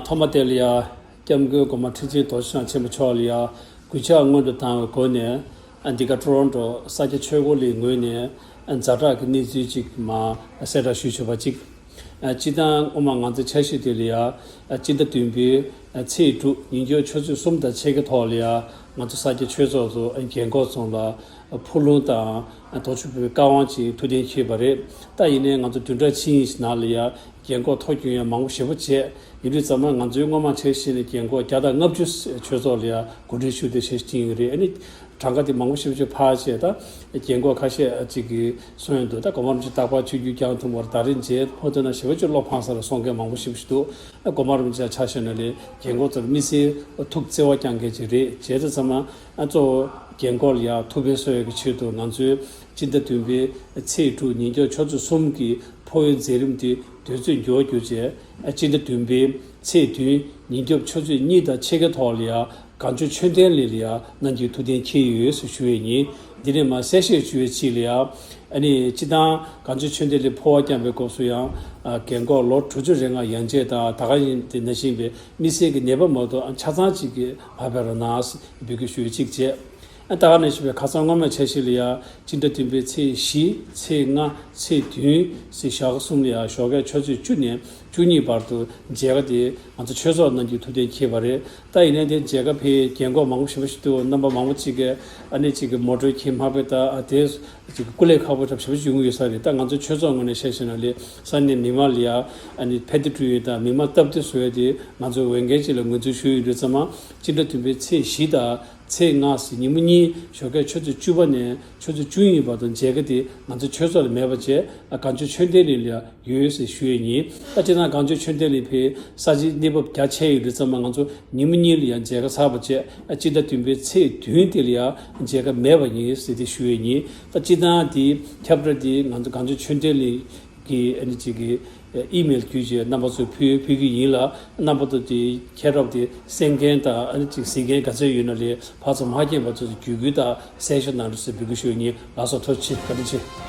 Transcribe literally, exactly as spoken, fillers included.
ཐོག་མ་དེ་ལ་ཡ། སྐྱབས་མགོན་གོང་མ་ཁྲི་ཆེན་རྡོ་རྗེ་འཆང་ཆེན་པོ་མཆོག་ལ་ཡ། གུས་ཕྱག་སྔོན་དུ་བཏང་བའི་སྒོ་ནས། ཨ་འདི་ག་ཊོ་རོན་ཊོ་ས་སྐྱ་ཆོས་སྒོ་གླིང་ངོས་ནས། ཨ་ཛ་དྲག་གི་གནས་ཚུལ་ཅིག་མ་གསལ་བསྒྲགས་ཞུས་ཆོག་པ་ཅིག་ཨ་སྤྱིར་བཏང་སྔོན་མ་ང་ཚོའི་འཆར་གཞི་དེ་ལ་ཡ། ཨ་སྤྱི་ཟླ་བདུན་པའི་ཨ་ཚེས་དྲུག་ཉིན་རྒྱབ་ཆུ་ཚོད་གསུམ་དང་ཕྱེད་ཀའི་ཐོག་ལ་ཡ། ང་ཚོ་ས་སྐྱ་ཆོས་ཚོགས་སུ་ཨ་རྒན་འཁོགས་ཚོ་ལ་ཨ་ཕུག་ལུང་དང་ཨ་དོགས་གཅོད་ཕུལ་བའི་བཀའ་དབང་ཅིག་ཐུགས་གཏན་འཁེལ་བ་རེད། ད་ཡིན་ནའི་ང་ཚོ་བདུན་ཕྲག་ཕྱེད་གཉིས་ནང་ལ་ཡ། རྒན་འཁོགས་ཐོ་སྐྱོན་ཡ་མང་པོ་ཞེ་པོ་བྱས། ཡིན་དུས་ཙམ་པ་ང་ཚོའི་སྔོན་མ་འཆར་གཞི་ནས་རྒན་འཁོགས་བརྒྱ་དང་ལྔ་བཅུ་ཆོས་ཚོགས་ལ་ཡ་གོ་སྒྲིག་ཞུས་ཏེ་བྱས་བྱས་ཡིན་གྱི་རེད། ཨ་ནི་གྲངས་ཀ་དེ་མང་པོ་ཞེ་པོ་ཅིག་ཕར་བྱས། ད་རྒན་འཁོགས་ཁ་ཤས་ཅིག་གིས་གསུངས་ཡོང་འདུག་ད་གོང་མ་རིན་པོ་ཆེ་རྟག་པར་ཆིབས་བསྒྱུར་བསྐྱངས་ཐུབ་པར་ད་རེས་མཇལ་ཕོ་ཐོན་ན་ཞེ་པོ་ཅིག་བློ་ཕངས་ས་རེད་གསུང་མཁན་མང་པོ་ཞེ་པོ་ཅིག་འདུག་ཨ་གོང་མ་རིན་པོ་ཆེ་ཆ་བཞག་ན་ལས་རྒན་འཁོགས་ཚོར་དམིགས་བསལ་ཐུགས་བརྩེ་བ་བསྐྱང་མཁན་ཅིག་རེད། བྱས་དུས་ཙམ་པ་ཨ་གཙོ་བོ་རྒན་འཁོགས་ལ་ཡ་ཐུགས་ཕན་གསོས་ཡག་གི་ཆེད་དུ་ང་ཚོའི་སྤྱི་ཟླ་བདུན་པའི་ཚེས་དྲུག་ཉིན་རྒྱབ་ཆུ་ཚོད་གསུམ་གྱི་ཕོ་བའི་མཛད་རིམ་དེ་དུས་ཚོད་འགྱུར་བ་གྱུར་བྱས། ཨ་སྤྱི་ཟླ་བདུན་པའི་ཚེས་བདུན་ཉིན་རྒྱབ་ཆུ་ཚོད་གཉིས་དང་ཕྱེད་ཀའི་ཐོག་ལ་ཡ་གངས་ལྗོངས་ཆོས་ལྡན་གླིང་ལ་ཡ་གནང་རྒྱུའི་ཐུགས་གཏན་འཁེལ་ཡོད་ཟེར་ཞུ་ཡས་ཡིན། འདི་ནས་མར་གསལ་བཤད་ཞུ་ཡས་ཅིག་ལ་ཡ། ཨ་ནི་སྤྱིར་བཏང་གངས་ལྗོངས་ཆོས་ལྡན་གླིང་ཕོ་བ་བསྐྱངས་པའི་སྐབས་སུ་ཡང་ཨ་རྒན་འཁོགས་ལོ་དྲུག་ཅུ་རེ་ལྔ་ཡན་ཆད་དང་ད་ག་ཡིན་དེ་ནང་བཞིན་པའི་དམིགས་བསལ་གྱི་ནད་པ་མ་གཏོགས་ཨ་ཆ་ཚང་ཅིག་གིས་མ་ཕེབས་རོགས་གནང་ཟེར་འབོད་སྐུལ་ཞུ་ཡས་ཅིག་བྱས། ཨ་ད་ག་ནང་བཞིན་པའི་ཁ་སང་སྔོན་མའི་འཆར་གཞི་ལ་ཡ། སྤྱི་ཟླ་བདུན་པའི་ཚེས་བཞི། ཚེས་ལྔ། ཚེས་བདུན་ཟེར་ཞག་གསུམ་ལ་ཡ་ཞོགས་ཀས་ཆུ་ཚོད་བཅུ་ནས་བཅུ་གཉིས་བར་དུ་མཇལ་ཁ་དེ་ང་ཚོ་ཆོས་ཚོགས་གནང་རྒྱུའི་ཐུགས་གཏན་འཁེལ་བ་རེད། ད་ཡིན་ནའི་དེ་མཇལ་ཁ་ཕེབས་རྒན་འཁོགས་མང་པོ་ཞེ་པོ་ཞིག་འདུག་རྣམ་པ་མང་པོ་ཅིག་གིས་ཨ་ནི་ཅིག་གིས་མོ་ཊ་ཁྱེར་མ་ཕེབས། ད་ཨ་དེ་ཅིག་གི་སྐུ་ལས་ཁག་པོ་འདྲ་ཞེ་པོ་ཅིག་ཡོང་གི་ཡོད་ས་རེད། ད་ང་ཚོ་ཆོས་ཚོགས་ངོས་ནས་བཤད་བཤད་ན་ལས་ས་གནས་མི་མང་ལ་ཡ་ཨ་ནི་ཕན་བདེ་བསྐྲུན་ཡས་དང་མི་མང་སྟབས་བདེ་བཟོ་ཡས་དེ་ང་ཚོ་འོས་འགན་ཅིག་ལ་ངོས་འཛིན་ཞུས་ཡོད་དུས་ཙམ་པ་སྤྱི་ཟླ་བདུན་པའི་ཚེས་བཞི་དང་། ཚེས་ལྔ་ཟེར་ཉིན་མོ་གཉིས་ཞོགས་ཀས་ཆུ་ཚོད་བཅུ་པ་ནས་ཆུ་ཚོད་བཅུ་གཉིས་བར་དུ་མཇལ་ཁ་དེ་ང་ཚོ་ཆོས་ཚོགས་ལ་མེད་པ་བྱས། ཨ་གངས་ལྗོངས་ཆོས་ལྡན་གླིང་ལ་ཡོད་ཟེར་ཞུ་ཡས་ཡིན། ཨ་སྤྱིར་བཏང་གངས་ལྗོངས་ཆོས་ལྡན་གླིང་ཕེབས་ས་ཆའི་གནས་བབ་རྒྱ་ཆེ་ཡོད་དུས་ཙམ་པ་ང་ཚོ་ཉིན་མོ་གཉིས་ལ་ཡང་མཇལ་ཁ་ཚར་བ་བྱས། ཨ་སྤྱི་ཟླ་བདུན་པའི་ཚེས་བདུན་དེ་ལ་ཡང་མཇལ་ཁ་མེད་པ་ཡིན་ཟེར་དེ་ཞུ་ཡས་ཡིན། ད་སྤྱིར་བཏང་དེ་ཁྱབ་བསྒྲགས་དེ་ང་ཚོ་གངས་ལྗོངས་ཆོས་ལྡན་གླིང་གི་ཨ་ནི་ཅིག་གི་ཨི་མེལ་བརྒྱུད་བྱས་རྣམ་པ་ཚོར་ཕུལ་ཕུལ་གྱི་ཡིན་ལ། རྣམ་པ་ཚོ་དེ་མཁྱེན་རབ་དེ་གསན་མཁན་དང་ཨ་ནི་ཅིག་གཟིགས་མཁན་ག་ཚོད་ཡོད་ན་ལས་ཕར་ཚུར་མ་མཁྱེན་པ་ཚོ་བརྒྱུད་སྐུལ་དང་གསལ་བཤད་གནང་རོགས་ཟེར་འབོད་སྐུལ་ཞུ་ཡས་ཡིན། ལགས་སོ། ཐུགས་རྗེ་ཆེ། བཀའ་དྲིན་ཆེ།